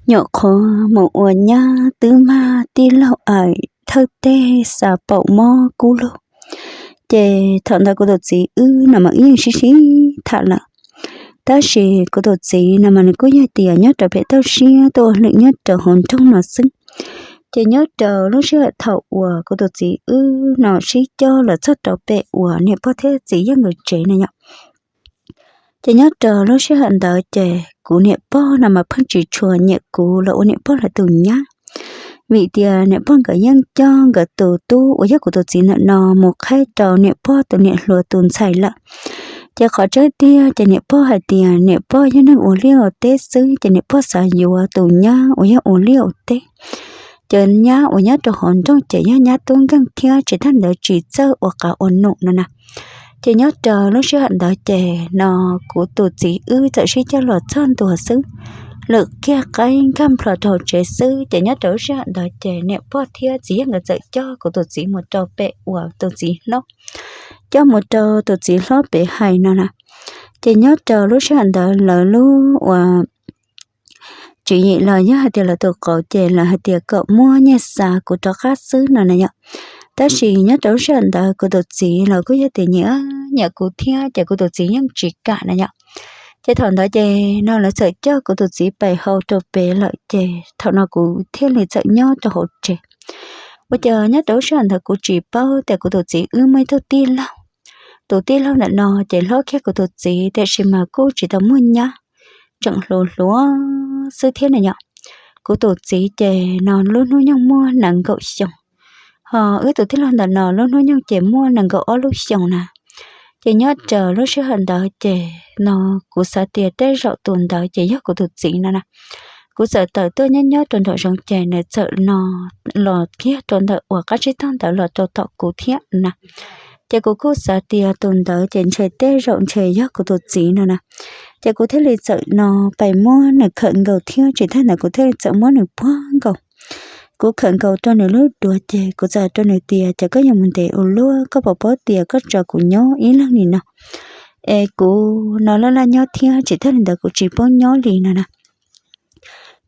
Nyuam qhuav mus ua nyab twb mag tij laug aim thawj teg xav paum mob kub lug. Ces thaum ntawd kuv tus txiv wb no mas wb yeej sib sib tham lawm, tab sis kuv tus txiv no mas nws kuj yog tias nyob rau pem toj siab tuaj ua hauj lwm nyob rau hauv nroog no xwb. Ces nyob rau lub sij hawm thaum uas kuv tus txiv wb no sib coj los txog rau pem uas niam pog thiab txiv yawg nkawd tsev na yom, ces nyob rau lub sij hawm ntawd ces kuv niam pog no mas pheej tsis tshua nyiam kuv los ua niam pog lawv tus nyab, vim tias niam pog nkawd yeej coj nkawd tus tub uas yog kuv tus txiv ntawm no mus qhaib rau niam pog tus niam hluas tus ntxhais lawm. Ces qhov tseeb tiag ces niam pog hais tias niam pog yog neeg ua liaj ua teb xwb, ces niam pog xav yuav tus nyab uas yog ua liaj ua teb. Ces nyab uas nyob rau hauv nroog ces yog nyab tub nkeeg thiab tsis tag ntawd tsis txawj ua qav ua num no na. Ces nyob rau lub sij hawm ntawd ces no kuv tus txiv wb txawm sib coj los txog ntua xwb, lwm kiag qaib nkag nplho rau hauv tsev xwb. Ces nyob rau lub sij hawm ntawd ces niam pog thiab txiv yawg nkawd txawm coj kuv tus txiv mus rau pem uas tus txiv hlob, coj mus rau tus txiv hlob pem hais no na. Ces nyob rau lub sij hawm ntawd lawv lub uas tswv yim los yog hais tias lawv tus qauv ces lawv hais tias kom muab nyiaj xa kuv rov qab xwb no na yom. Tab sis nyob rau lub sij hawm ntawd kuv tus txiv los kuj yog tias nyiam, nyiam kuv thiab ces kuv tus txiv yeej tsis kam na yom. Ces thaum ntawd ces no lawv txawm coj kuv tus txiv pais hau rau pem lawm ces thaum no kuv thiaj li txawm nyob rau hauv tsev. Ua cas nyob rau lub sij hawm ntawd kuv tsis paub tias kuv tus txiv wb muaj ib tug tij laug. Tus tij laug ntawm no ces hlob kiag kuv tus txiv tiam sis mas kuj tsis tau muaj nyab, tseem hluas hluas xwb thiab na yom. Kuv tus txiv ces no lub hnub nyoog muaj nees nkaum xyoo, ho wb tus tij laug ntawm no lub hnub nyoog ces muaj nees nkaum ob lub xyoos na. Ces nyob rau lub sij hawm ntawd ces no kuv xav tias tej zaum tus ntawd ces yog kuv tus txiv no na. Kuv txawm tawm tuaj nyob nyob rau nraum zoov ces nws txawm no los kiag rau ntawm uas qab tsib taug ntawd los rau tom kuv thiab na. Ces kuv kuj xav tias tus ntawd ces ntshe tej zaum ntshe yog kuv tus txiv no na. Ces kuv thiaj li txawm no pais muab nws khawm nkaus thiab tsis tag ntawd kuv thiaj li txawm muab nws puag nkaus. Kuv khawm nkaus rau nws lub duav ces kuv txawm hais rau nws tias, ces koj yuav mus ntev ua luaj, koj puas paub tias koj tso kuv nyob ib leeg li no es kuv no laj laj nyob thiab tsis tag li ntawd kuv tsis paub nyob li no na.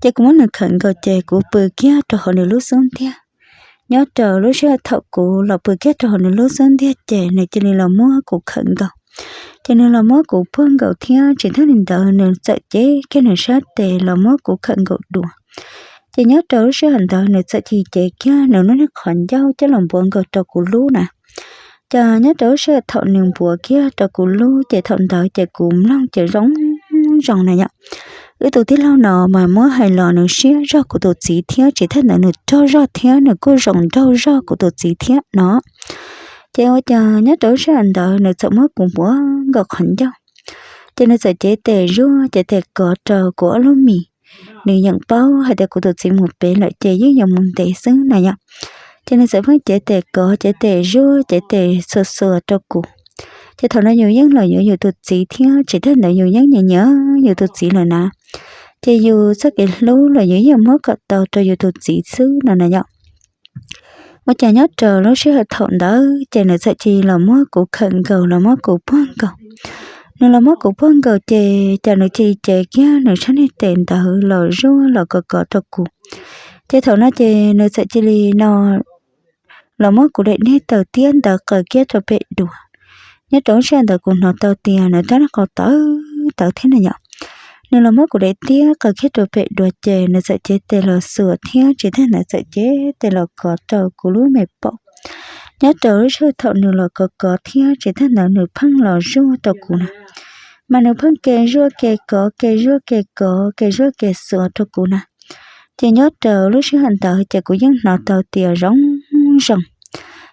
Ces kuv muab nws khawm nkaus ces kuv pw kiag rau hauv nws lub xub ntiag. Nyob rau lub sij hawm thaum kuv los pw kiag rau hauv nws lub xub ntiag ces nws cia li los muab kuv khawm nkaus. Ces nws los muab kuv puag nkaus thiab tsis tag li ntawd nws txawm cev kiag nws sab tes los muab kuv khawm nkaus dua. Ces nyob rau lub sij hawm ntawd nws txawm cia li cev kiag nws lub niag qhov ncauj coj los npuav nkaus rau kuv lub na. Ces nyob rau lub sij hawm thaum nws npuav kiag rau kuv lub ces thaum ntawd ces kuv mloog ces zoo zoo na yom. Wb tus tij laug no mas muab hais los nws siab zog kuv tus txiv thiab tsis tag ntawd nws raug zog thiab nws kuj zoo nraug zog kuv tus txiv thiab no. Ces ua cas nyob rau lub sij hawm ntawd nws txawm muab kuv npuav nkaus qhov ncauj. Ces nws txawm cev tes zuaj cev tes kov rau kuv ob lub mis. Nws yeej paub hais tias kuv tus txiv mus pem lawm ces yeej yuav mus ntev xwb na yom. Ces nws txawm pheej cev tes kov cev tes zuaj cev tes xuas xuas rau kuv. Ces thaum no yus yeej los yuav yus tus txiv thiab tsis tag ntawd yus yeej nyiam nyiam yus tus txiv lawm na. Ces yus txoj kev hlub los yus yeej muab kom tau rau yus tus txiv xwb no na yom. Ua cas nyob rau lub sij hawm thaum ntawd ces nws txawm cia li los muab kuv khawm nkaus los muab kuv puag nkaus. Nws los muab kuv puag nkaus ces cas nws cia li cev kiag nws sab niag tes ntawd los zuaj los kov kov rau kuv. Ces thaum no ces nws txawm cia li no los muab kuv daim niag taw tiab ntawd qaws kiag rau pem duav. Nyob rau lub sij hawm ntawd kuv hnov tau tias nws rab niag qau tawv tawv thiab na yom. Nws los muab kuv daim tiab qaws kiag rau pem duav ces nws txawm cev tes los xuas thiab tsis tag ntawd txawm cev tes los kov rau kuv lub me paum. Nyob rau lub sij hawm thaum nws los kov kov thiab tsis tag ntawd nws pheej los zuaj rau kuv na. Mas nws pheej ke zuaj ke kov ke zuaj ke kov ke zuaj ke xuas rau kuv na. Ces nyob rau lub sij hawm ntawd ces kuv yeej hnov tau tias zoo zoo.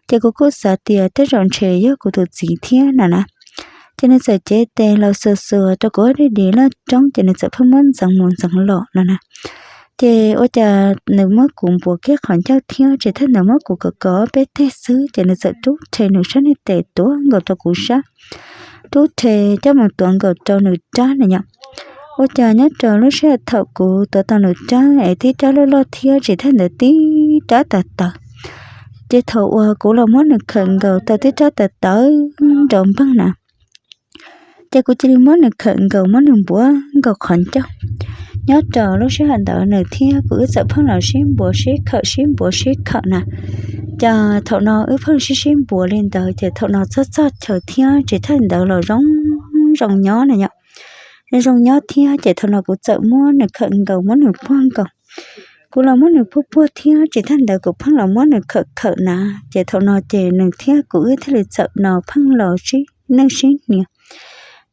Ces kuv kuj xav tias tej zaum ntshe yog kuv tus txiv thiab no na. Ces nws txawm cev tes los xuas xuas rau kuv ob daim di loj roob ces nws txawm pheej muab ntxeev mus ntxeev los no na. Ces ua cas nws muab kuv npuav kiag qhov ncauj thiab tsis tag nws muab kuv kov kov peb teg xwb ces nws txawm rub rhe nws sab niag tes tuav nkaus rau kuv sab, rub rhe coj mus tuav nkaus rau nws rab na yom. Ua cas nyob rau lub sij hawm thaum kuv tuav tau nws rab es tib rab loj loj thiab tsis tag ntawd tib rab tawv tawv. Ces thaum uas kuv los muab nws khawm nkaus tau tib rab tawv tawv nrov npeeg na, ces kuv cia li muab nws khawm nkaus muab nws npuav nkaus qhov ncauj. Nyob rau lub sij hawm ntawd nws thiab kuv wb txawm pheej los sib npuav sib khawm sib npuav sib khawm na. Ces thaum no wb pheej sib sib npuav li ntawd ces thaum no txog txog chaw thiab tsis tag li ntawd los zoo zoo nyob na yom. Zoo zoo nyob thiab ces thaum no kuv txawm muab nws khawm nkaus muab nws puag nkaus. Kuv los muab nws puag puag thiab tsis tag li ntawd kuv pheej los muab nws khawm khawm na. Ces thaum no ces nws thiab kuv wb thiaj li txawm no pheej los sib neej sib hniav.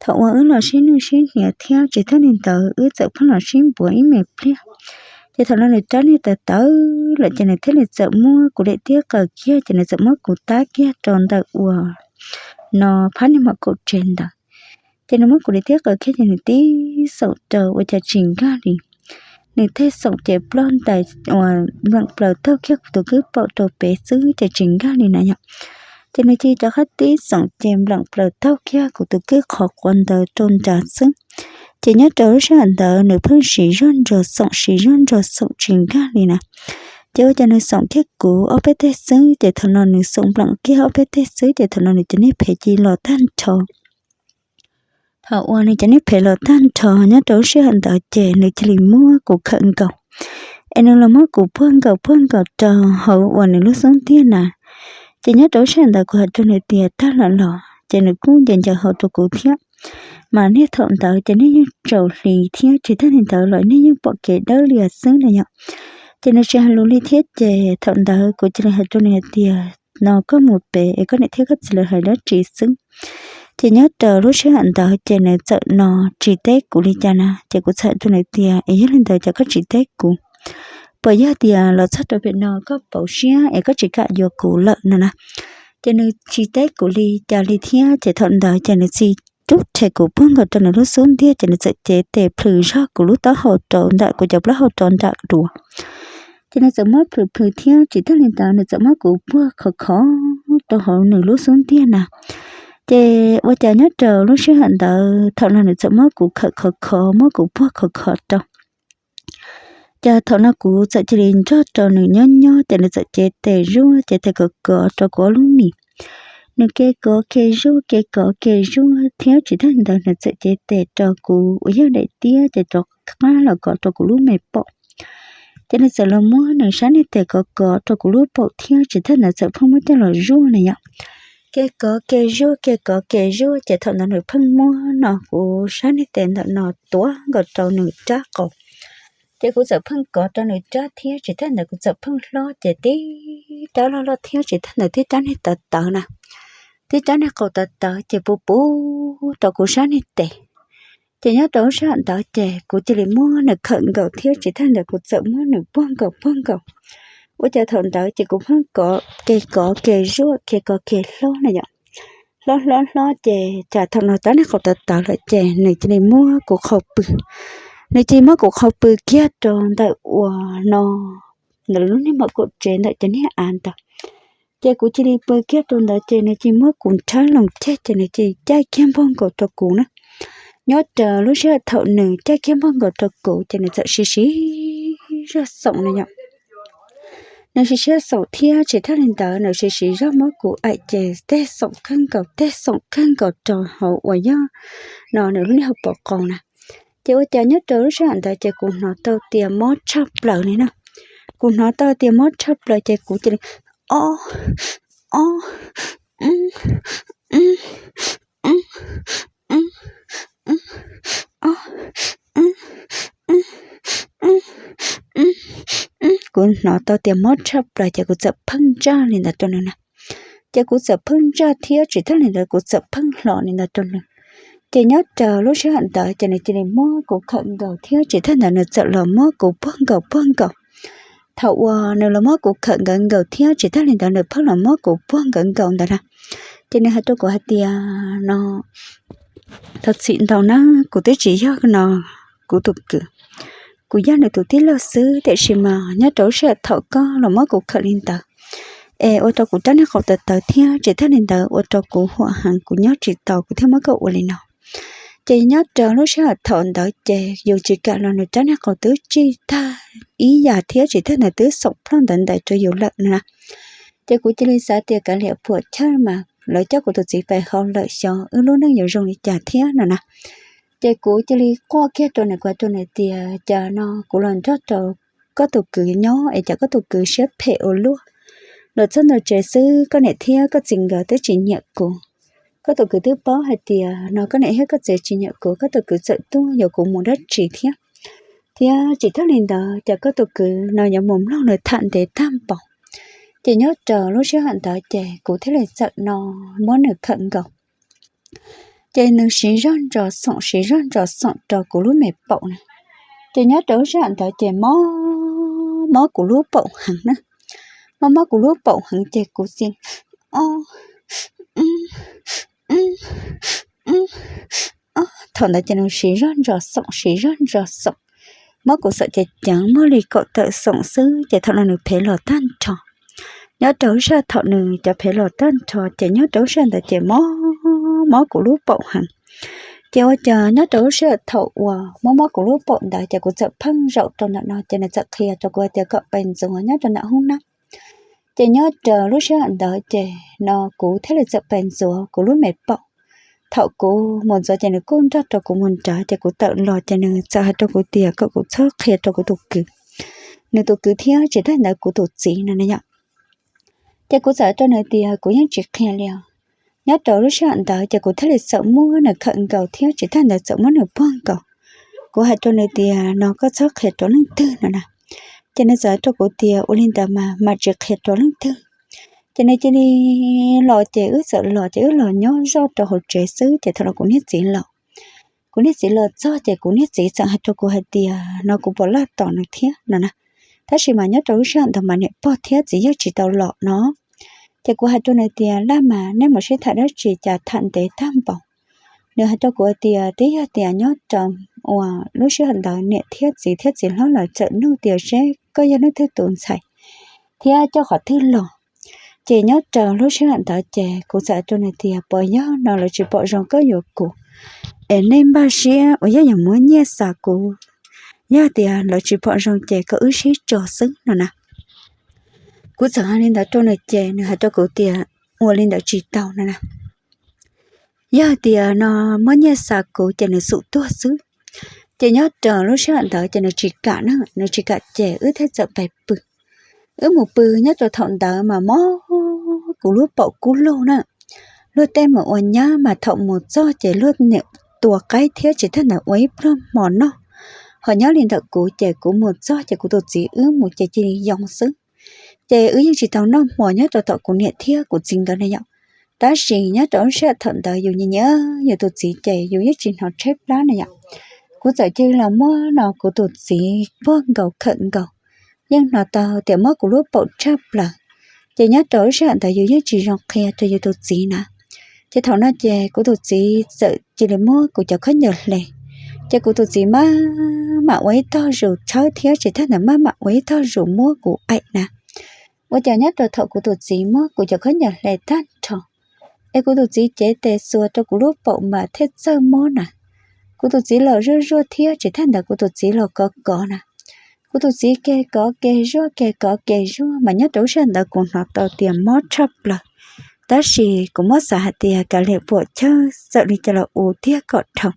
Thaum uas wb los sib neej sib hniav thiab tsis tag li ntawd wb txawm pheej los sib npuav ib me pliag. Ces thaum no nws rab niag tawv tawv lawm ces nws thiaj li txawm muab kuv daim tiab qaws kiag ces nws txawm muab kuv tab kiag rau ntawm uas no phab niag maum kaum tsev ntawd. Ces nws muab kuv daim tiab qaws kiag ces nws tib xoom rau ua cas tsis nkag li. Nws tej xoom ces ploj ntais uas npleem plaws taug kiag kuv tus kwj paum rau pem xwb ces tsis nkag li na yom. Ces nws cia li rov qab tib xoom ces npleem plaws taug kiag kuv tus kwj qhov quav ntawd rau nrad xwb. Ces nyob rau lub sij hawm ntawd nws pheej siv zog nrog xoom siv zog nrog xoom tsis nkag li na. Ces ua cas nws xoom kiag kuv ob peb teg xwb ces thaum no nws xoom npleem kiag ob peb teg xwb ces thaum no nws cov niag phem cia li los tag nrho. Thaum uas nws cov niag phem los tag nrho nyob rau lub sij hawm ntawd ces nws cia li muab kuv khawm nkaus, es nws los muab kuv puag nkaus puag nkaus rau hauv uas nws lub xub ntiag na. Ces nyob rau lub sij hawm ntawd kuv hais rau nws tias tag lawm los ces nws kuj ncaws ncaws hau rau kuv thiab. Mas niaj thaum ntawd ces niaj yeej tsaus hli thiab tsis tag li ntawd los niaj yeej pom kev dawb lias xwb na yom. Ces nws tsis hais lus li thiab ces thaum ntawd kuv cia li hais rau nws hais tias no koj mus pem es koj niam thiab koj txiv lawv hais dab tsi xwb. Ces nyob rau lub sij hawm ntawd ces nws txawm no tsis teb kuv li cas na. Ces kuv txawm hais rau nws tias es yog li ntawd ces koj tsis teb kuv, puas yog tias los txog rau pem no koj pauv siab es koj tsis kam yuav kuv lawm no na. Ces nws tsis teb kuv li cas li thiab ces thaum ntawd ces nws txia rub rhe kuv puag nkaus rau nws lub xub ntiag ces nws txawm cev tes plhws zog kuv lub taub hau rau ntawm kuv cov plaub hau rau nram duav. Ces nws txawm muab plhws plhws thiab tsis tag li ntawd nws txawm muab kuv puag khov khov rau hauv nws lub xub ntiag na. Ces ua cas nyob rau lub sij hawm ntawd thaum no nws txawm muab kuv khawm khov khov muab kuv puag khov khov rau. Ces thaum no kuv txawm cia li nrog rau nws nyob nyob ces nws txawm cev tes zuaj cev tes kov kov rau kuv ob lub mis. Nws ke kov ke zuaj ke kov ke zuaj thiab tsis tag li ntawd nws txawm cev tes rau kuv uas yog daim tiab ces rov qab los kov rau kuv lub me paum. Ces nws txawm los muab nws sab niag tes kov kov rau kuv lub paum thiab tsis tag ntawd txawm pheej muab coj los zuaj na yom. Ke kov ke zuaj ke kov ke zuaj ces thaum ntawd nws pheej muab no kuv sab niag tes ntawm no tuav nkaus rau nws rab qau. Ces kuv txawm pheej kov rau nws rab thiab tsis tag ntawd kuv txawm pheej hlob ces tib rab loj loj thiab tsis tag ntawd tib rab niag tawv tawv na, tib rab niag qau tawv tawv ces puv puv rau kuv sab niag tes. Ces nyob rau lub sij hawm ntawd ces kuv cia li muab nws khawm nkaus thiab tsis tag ntawd kuv txawm muab nws puag nkaus puag nkaus. Ua cas thaum ntawd ces kuv pheej kov ke kov ke zuaj ke kov ke hlob na yom. Hlob hlob hlob ces cas thaum no rab niag qau tawv tawv lawm ces nws cia li muab kuv qhau pw. Nws cia li muab kuv qhau pw kiag rau ntawm uas no ntawm lub niag maum kaum tsev ntawm cov niag av ntawd. Ces kuv cia li pw kiag rau ntawd ces nws cia li muab kuv nrhab loos ceg ces nws cia li caij kiag npog nkaus rau kuv na. Nyob rau lub sij hawm thaum nws caij kiag npog nkaus rau kuv ces nws txawm siv siv zog xoom na yom. Nws siv siv zog xoom thiab tsis tag li ntawd nws siv siv zog muab kuv aim ces tej xoom kawg nkaus tej xoom kawg nkaus rau hauv uas yog no nws lub niag hauv paus qau na. Ces ua cas nyob rau lub sij hawm ntawd ces kuv hnov tau tias mob tshaj plaws li na. Kuv hnov tau tias mob tshaj plaws ces kuv cia li ob ob kuv hnov tau tias mob tshaj plaws ces kuv txawm pheej ntsaj li ntawd rau nws na. Ces kuv txawm pheej ntsaj thiab tsis tag li ntawd kuv txawm pheej hlo li ntawd rau nws. Ces nyob rau lub sij hawm ntawd ces nws cia li muab kuv khawm nkaus thiab tsis tag ntawd nws txawm los muab kuv puag nkaus puag nkaus. Thaum uas nws los muab kuv khawm nkawd nkaus thiab tsis tag li ntawd nws pheej los muab kuv puag nkawd nkaus ntawd na, ces nws hais rau kuv hais tias no thov txim ntau na, kuv twb tsis yog no kuv tus kwv, kuv yog nws tus tij laug xwb tiam sis mas nyob rau lub sij hawm thaum koj los muab kuv khawm li ntawd es ua rau kuv rab niag qau tawv tawv thiab tsis tag li ntawd ua rau kuv huam heev kuv nyob tsis tau kuv thiaj muab koj ua li no. Ces nyob rau lub sij hawm thaum ntawd ces yus tsis kam los nws rab niag qau twb tsij tag ib yam thiab tsis tag ntawd twb xoom ploj ntawd ntais rau yus lawm no na. Ces kuv cia li xav tias kav liam puam chawj mas lawv coj kuv tus txiv pais hau lawm xyov wb lub neej yuav zoo li cas thiab no na. Ces kuv cia li quaj kiag rau nws, kuv hais rau nws tias, Cas no kuv los nrog rau koj tus kwv nyob es cas koj tus kwv siab phem ua luaj. Los txog ntua tsev xwb koj niam thiab koj txiv nkawd twb tsis nyiam kuv. Koj tus kwv twb paub hais tias no koj niam thiab koj txiv tsis nyiam kuv, koj tus kwv txawm tuaj yuav kuv mus dab tsi thiab. Thiab tsis tas li ntawd ces koj tus kwv no yuav mus mloog nws tham ntev tag npaum. Ces nyob rau lub sij hawm ntawd ces kuv thiaj li txawm no muab nws khawm nkaus. Ces nws siv zog ntsos xoom siv zog ntsos xoom rau kuv lub me paum na. Ces nyob rau lub sij hawm ntawd ces mob mob kuv lub paum heev na. Mob mob kuv lub paum heev ces kuv txia o, thaum ntawd ces nws siv zog ntsos xoom siv zog ntsos xoom, mob kuv xaum ceev ceev muaj li kaum tawm xoom xwb ces thaum no nws phev los tag nrho. Nyob rau lub sij hawm thaum nws cov phev los tag nrho ces nyob rau lub sij hawm ntawd ces mob mob kuv lub paum heev. Ces ua cas nyob rau lub sij hawm thaum uas mob mob kuv lub paum ntawd ces kuv txawm pheej zaum rau ntawm no ces nws txawm qhia rau kuv hais tias kom pes ntxuav nyob rau ntawm hoob nab. Ces nyob rau lub sij hawm ntawd ces no kuv thiaj li txawm pes ntxuav kuv lub me paum. Thaum kuv mus ntxuav ces nws kuj nrog rau kuv mus nrad ces kuv tawm los ces nws txawm hais rau kuv tias kom kuv txhob qhia rau kuv tus kwv. Nws tus kwv thiab tsis tas li ntawd kuv tus txiv no na yom. Ces kuv txawm rau nws tias kuv yeej tsis qhia li os. Nyob rau lub sij hawm ntawd ces kuv thiaj li txawm muab nws khawm nkaus thiab tsis tas li ntawd txawm muab nws puag nkaus. Kuv hais rau nws tias no koj txhob qhia rau leej twg no na. Ces nws txawm hais rau kuv tias ua li ntawd mas mam tsis qhia rau leej twg. Ces nws cia li los ces wb txawm los ces wb los nyob zoj rau hauv tsev xwb ces thaum no kuv niag txiv los. Kuv niag txiv los txog ces kuv niag txiv txawm hais rau kuv hais tias no kuv puas laj tos nws thiab no na. Tab sis mas nyob rau lub sij hawm ntawd mas niam pog thiab txiv yawg tsis tau los no. Ces kuv hais rau nws tias laj mas nej mus sib tham dab tsi cas tham ntev tag npaum. Nws hais rau kuv hais tias twb yog tias nyob rau uas lub sij hawm ntawd niam thiab txiv thiab txiv hlob lawv txawm nug tias seb koj yog leej twg tus ntxhais thiab coj qhov twg los. Ces nyob rau lub sij hawm ntawd ces kuv txawm hais rau nws tias puas yog no lawv tsis pom zoo koj yuav kuv es nej npaj siab uas yog yuav muab nyiaj xa kuv, yog tias lawv tsis pom zoo ces kom wb sib tso xwb no na. Kuv txawm hais li ntawd rau nws ces nws hais rau kuv tias ua li ntawd tsis tau no na. Yog tias no muab nyiaj xa kuv ces nws xum tuag xwb. Ces nyob rau lub sij hawm ntawd ces nws tsis kam na, nws tsis kam ces wb thiaj txawm pais pw. Wb mus pw nyob rau thaum ntawd mas mob kuv lub paum kub lug na. Luag tej mus ua nyab mas thaum mus txog ces luag niam tua qaib thiab tsis tas li ntawd ua ib pluag hmo noj. Ho nyob li ntawm kuv ces kuv mus txog ces kuv tus txiv wb mus ces cia li yoo xwb. Ces wb yeej tsis tau noj hmo nyob rau tom kuv niam thiab kuv txiv nkawd na yom. Tab sis nyob rau lub sij hawm thaum ntawd yus nyiam nyiam yus tus txiv ces yus yeej tsis hnov tshaib plab na yom. Kuv txawm cia li los muab no kuv tus txiv puag nkaus khawm nkaus, yeej hnov tau tias mob kuv lub paum tshaj plaws. Ces nyob rau lub sij hawm ntawd yus yeej tsis zoo qhia rau yus tus txiv na. Ces thaum no ces kuv tus txiv txawm cia li muab kuv cov khaub ncaws hle. Ces kuv tus txiv maj mam ua ib tog zus tshawb thiab tsis tas li ntawd maj mam ua ib tog zus muab kuv aim na. Ua cas nyob rau thaum kuv tus txiv muab kuv cov khaub ncaws hle tag nrho es kuv tus txiv cev tes xuas rau kuv lub paum mas thiaj txawj mob na. Kuv tus txiv los zuaj zuaj thiab tsis tas li ntawd kuv tus txiv los kov kov na. Kuv tus txiv ke kov ke zuaj ke kov ke zuaj mas nyob rau lub sij hawm ntawd kuv hnov tau tias mob tshaj plaws. Tab sis kuv muab xav hais tias kav liam puam chawj txawm li cas los ua tiag kom dhau.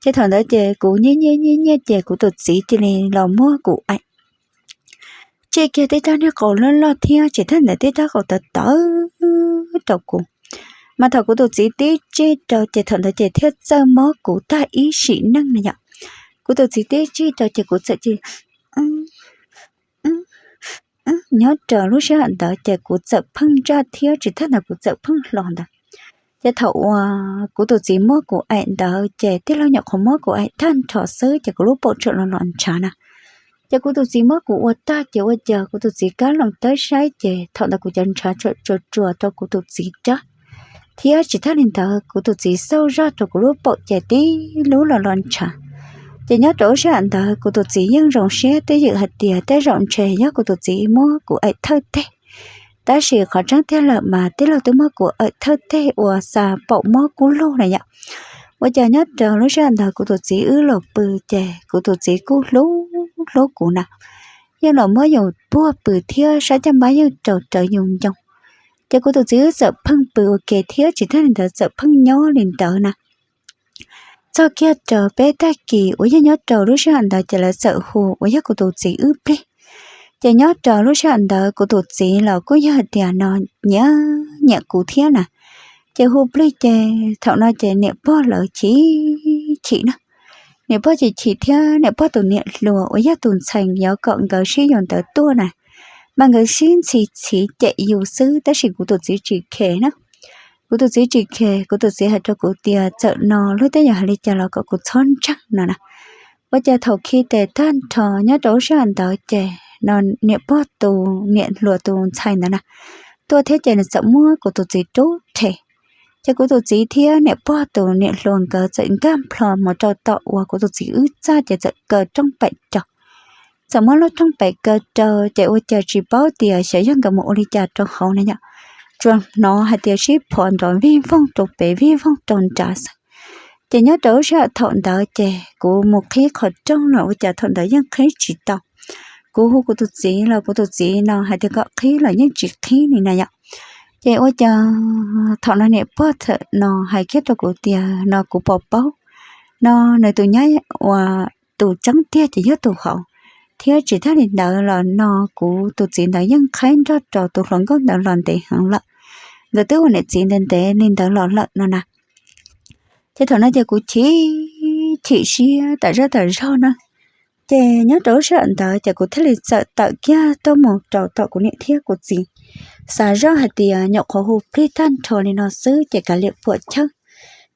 Ces thaum ntawd ces kuv nyiaj nyiaj nyiaj nyiaj ces kuv tus txiv cia li los muab kuv aim. Tsij kiag tib rab niag qau loj loj thiab tsis tas li ntawd tib rab qau tawv tawv rau kuv. Mas thaum kuv tus txiv tib tsij rau ces thaum ntawd ces thiaj txawj mob kuv tag ib sim neej na yom. Kuv tus txiv tib tsij rau ces kuv txawm cia li nyob rau lub sij hawm ntawd ces kuv txawm pheej ntsaj thiab tsis tas li ntawd kuv txawm pheej hlo ntawd. Ces thaum uas kuv tus txiv muab kuv aim ntawd ces tij laug nyuam qhuav muab kuv aim tag nrho xwb ces kuv lub paum tseem los los ntshav na. Ces kuv tus txiv muab kuv ua tag ces ua cas kuv tus txiv kab loos tawb saib ces thaum ntawd kuv cov ntshav tseem tsuas tsuas rau kuv tus txiv rab. Thiab tsis tas li ntawd kuv tus txiv xauj zog rau kuv lub paum ces tib lub los los ntshav. Ces nyob rau lub sij hawm ntawd kuv tus txiv yeej zoo siab twj ywm hais tias tej zaum ntshe yog kuv tus txiv muab kuv aim thawj teg. Tab sis qhov tseeb tiag lawm mas tij laug twb muab kuv aim thawj teg uas xa paum mob kub lug na yom. Ua cas nyob rau lub sij hawm ntawd kuv tus txiv wb los pw ces kuv tus txiv kuj hlub hlub kuv na. Yeej los muab yus puag pw thiab sab caj npab yeej rau rawv yus ncoo. Ces kuv tus txiv wb txawm pheej pw ua ke thiab tsis tas li ntawd txawm pheej nyob li ntawd na. txog kiag rau peb tag kis uas yog nyob rau lub sij hawm ntawd ces lawv txawm hu uas yog kuv tus txiv wb plig. Ces nyob rau lub sij hawm ntawd kuv tus txiv los kuj yog hais tias no nyiam nyiam kuv thiab na. Ces hu plig ces thaum no ces niam pog lawv chim chim na. Niam pog chim chim thiab niam pog tus niam hluas uas yog tus ntxhais yuav kom nkawd sib yuav ntawd tuaj na, mas nkawd sib ntxhi txhiv cem yus xwb tab sis kuv tus txiv tsis khes na. Kuv tus txiv tsis khes, kuv tus txiv hais rau kuv tias txawm no luag tej yam hais li cas los kom kuv txhob ntseeg no na. Ua cas thaum khi tes tag nrho nyob rau lub sij hawm ntawd ces no niam pog tus niam hluas tus ntxhais ntawd na tuaj thiab ces nws txawm muab kuv tus txiv rub rhe. Ces kuv tus txiv thiab niam pog tus niam hluas nkawd txawm nkag nplho mus rau tom uas kuv tus txiv wb txaj ces txawm kaw rooj pem rau. Txawm muab lub rooj pem kaw rau ces ua cas tsis paub tias xyov yog nkawd mus ua li cas rau hauv na yom. Tsuas hnov hais tias sib phom nrov vij voog rau pem vij voog rau nrad xwb. Ces nyob rau lub sij hawm thaum ntawd ces kuv mus qhib qhov rooj los ua cas thaum ntawd yeej qhib tsis tau. Kuv hu kuv tus txiv los kuv tus txiv no hais tias kom qhib los yeej tsis qhib li na yom. Ces ua cas thaum no niam pog txawm no hais kiag rau kuv tias no kuv pom paub no nws tus nyab uas tus tseeb tiag ces yog tus hauv, thiab tsis tag li ntawd los no kuv tus txiv ntawd yeej qhaib nrog rau tus hluas nkauj ntawd los ntev heev lawm. Nkawd twb ua niam txiv ntev ntev li ntawd los lawm no na. Ces thaum no ces kuv chim chim siab tas zaj tas zog na. Ces nyob rau lub sij hawm ntawd ces kuv thiaj li txawm tawm kiag tuaj mus rau tom kuv niam thiab kuv txiv. Xav zoj hais tias nyuam qhuav hu plig tag nrho li no xwb ces kav liam puam chawj.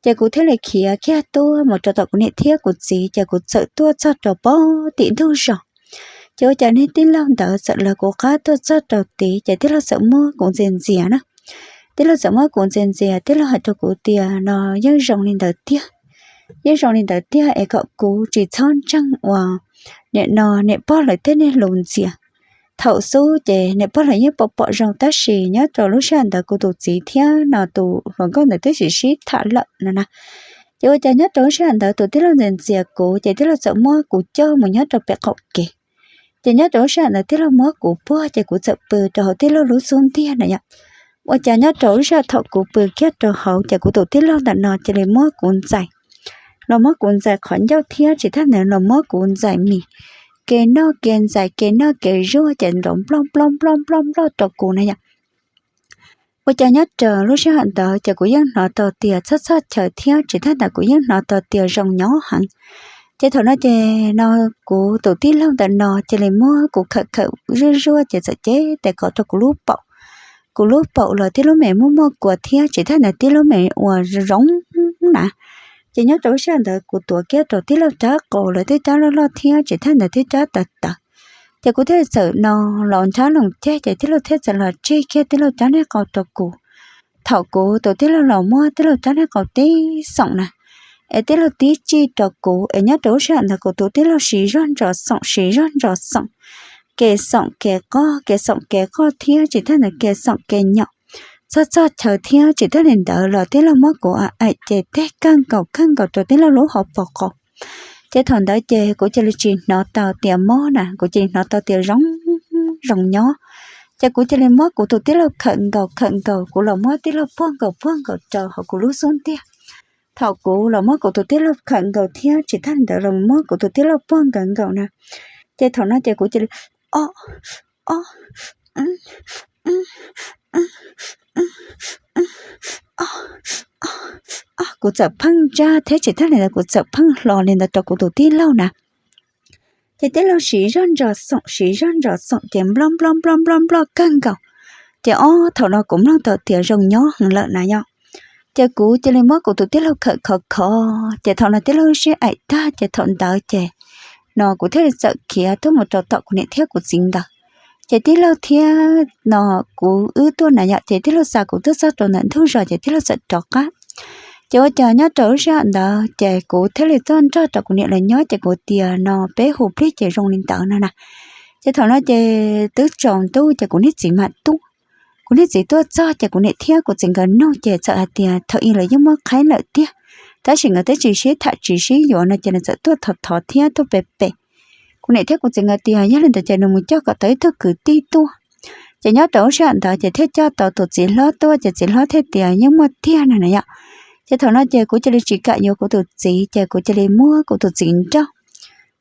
Ces kuv thiaj li khiav kiag tuaj mus rau tom kuv niam thiab kuv txiv ces kuv txawm tuaj txog rau pem tim ntug zos. Ces ua cas niag tij laug ntawd txawm lawv kuv qab tuaj txog rau tid ces tij laug txawm muab kuv ntxias ntxias na. Tij laug txawm muab kuv ntxias ntxias, tij laug hais rau kuv tias no yeej zoo li ntawd tiag, yeej zoo li ntawd tiag es kom kuv tsis txhob ntseeg uas nim no niam pog lawv tej niag lus ntxias. Thaum xub ces niam pog lawv yeej pom pom zoo tab sis nyob rau lub sij hawm ntawd kuv tus txiv thiab no tus hluas nkauj ntawd twb sib sib tham lawm no na. Ces ua cas nyob rau lub sij hawm ntawd tus tij laug ntxias ntxias kuv ces tij laug txawm muab kuv coj mus nyob rau pem qaum kev. Ces nyob rau lub sij hawm ntawd tij laug muab kuv puag ces kuv txawm pw rau hauv tij laug lub xub ntiag na yom. Ua cas nyob rau lub sij hawm thaum kuv pw kiag rau hauv ces kuv tus tij laug ntawm no cia li muab kuv ntxais, los muab kuv ntxais qhov ncauj thiab tsis tag ntawd los muab kuv ntxais mis, ke noj ke ntxais ke noj ke zuaj ces nrov nploj nploj nploj nploj nploj rau kuv na yom. Ua cas nyob rau lub sij hawm ntawd ces kuv yeej hnov tau tias txhoj txhoj chaw thiab tsis tag ntawd kuv yeej hnov tau tias zoo nyob heev. Ces thaum no ces no kuv tus tij laug ntawm no cia li muab kuv khawm khawm zuaj zuaj ces txawm cev tes kov rau kuv lub paum. Kuv lub paum los tib lub me muaj muaj kua thiab tsis tag ntawd tib lub me uas zoo na. Ces nyob rau lub sij hawm ntawd kuv tuav kiag rau tij laug rab qau los tib rab loj loj thiab tsis tag ntawd tib rab tawv tawv. Ces kuv thiaj li txawm no los nrhab loos ceg ces tij laug thiaj txawm los tsig kiag tij laug rab niag qau rau kuv. Thaum kuv tus tij laug los muab tij laug rab niag qau tib xoom na, es tij laug tib tsij rau kuv es nyob rau lub sij hawm ntawd kuv tus tij laug siv zog ntsos xoom siv zog ntsos xoom, kev xoom kev qoj kev xoom kev qoj thiab tsis tag ntawd kev xoom kev nyom, txog txog chaw thiab tsis tag li ntawd los tij laug muab kuv aim ces teg kawg nkaus kawg nkaus rau tij laug lub hauv paus qau. Ces thaum ntawd ces kuv cia li tsis hnov tau tias mob na, kuv cia li hnov tau tias zoo zoo nyob. Ces kuv cia li muab kuv tus tij laug khawm nkaus khawm nkaus, kuv los muab tij laug puag nkaus puag nkaus rau hauv kuv lub xub ntiag. Thaum kuv los muab kuv tus tij laug khawm nkaus thiab tsis tag li ntawd los muab kuv tus tij laug puag nkaus nkaus na, ces thaum no ces kuv cia li o o o, kuv txawm pheej ntsaj thiab tsis tag li ntawd kuv txawm pheej hlo li ntawd rau kuv tus tij laug na. Ces tij laug siv zog ntsos xoom siv zog ntsos xoom ces nploj nploj nploj nploj nploj kawg nkaus. Ces ob thaum no kuv mloog tau tias zoo nyob heev lawm na yom. Ces kuv cia li muab kuv tus tij laug khawm khov khov ces thaum no tij laug sib aim tag ces thaum ntawd ces no kuv thiaj li txawm khiav tuaj mus rau tom kuv niam thiab kuv txiv nkawd. Ces tij laug thiab no kuv wb tuaj na yom, ces tij laug xa kuv tuaj txog rau ntawm ntug zos ces tij laug txawm rov qab. Ces ua cas nyob rau lub sij hawm ntawd ces kuv thiaj li tuaj nrog rau kuv niam lawv nyob ces kuv tias no peb hu plig ces zoo li ntawd no na. Ces thaum no ces twb tsaus ntuj ces kuv niag txiv mam tuaj. Kuv niag txiv tuaj txog ces kuv niam thiab kuv txiv nkawd nug ces txawm hais tias thaum ub lawv yeej muaj qhaib lawm tiag, tab sis nkawd twb tsis sib tham tsis sib yuav no ces nws txawm tuaj thov thov thiab tuaj pe pe. Kuv niam thiab kuv txiv nkawd tias yog li ntawd ces nws mus coj kom tau ib tug kwv tij tuaj. Ces nyob rau lub sij hawm ntawd ces thiaj coj tau tus txiv hlob tuaj ces txiv hlob thiaj tias yeej muaj tiag no na yom. Ces thaum no ces kuv cia li tsis kam yuav kuv tus txiv, ces kuv cia li muab kuv tus txiv nrauj.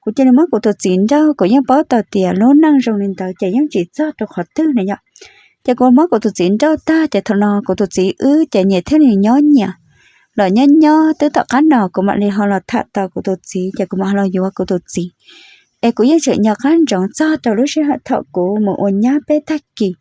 Kuv cia li muab kuv tus txiv nrauj, kuv yeej paub tau tias lub neej zoo li ntawd ces yeej tsis txog rau qhov twg na yom. Ces kuv muab kuv tus txiv nrauj tag, ces thaum no kuv tus txiv wb ces nyias thiaj li nyob nyias. Los nyob nyob twb tom qab no kuv mam li ho los tham tau kuv tus txiv, ces kuv mam ho los yuav kuv tus txiv. Es kuv yeej tseem nco qab ntsoov txog rau lub sij hawm thaum kuv mus ua nyab peb tag kis.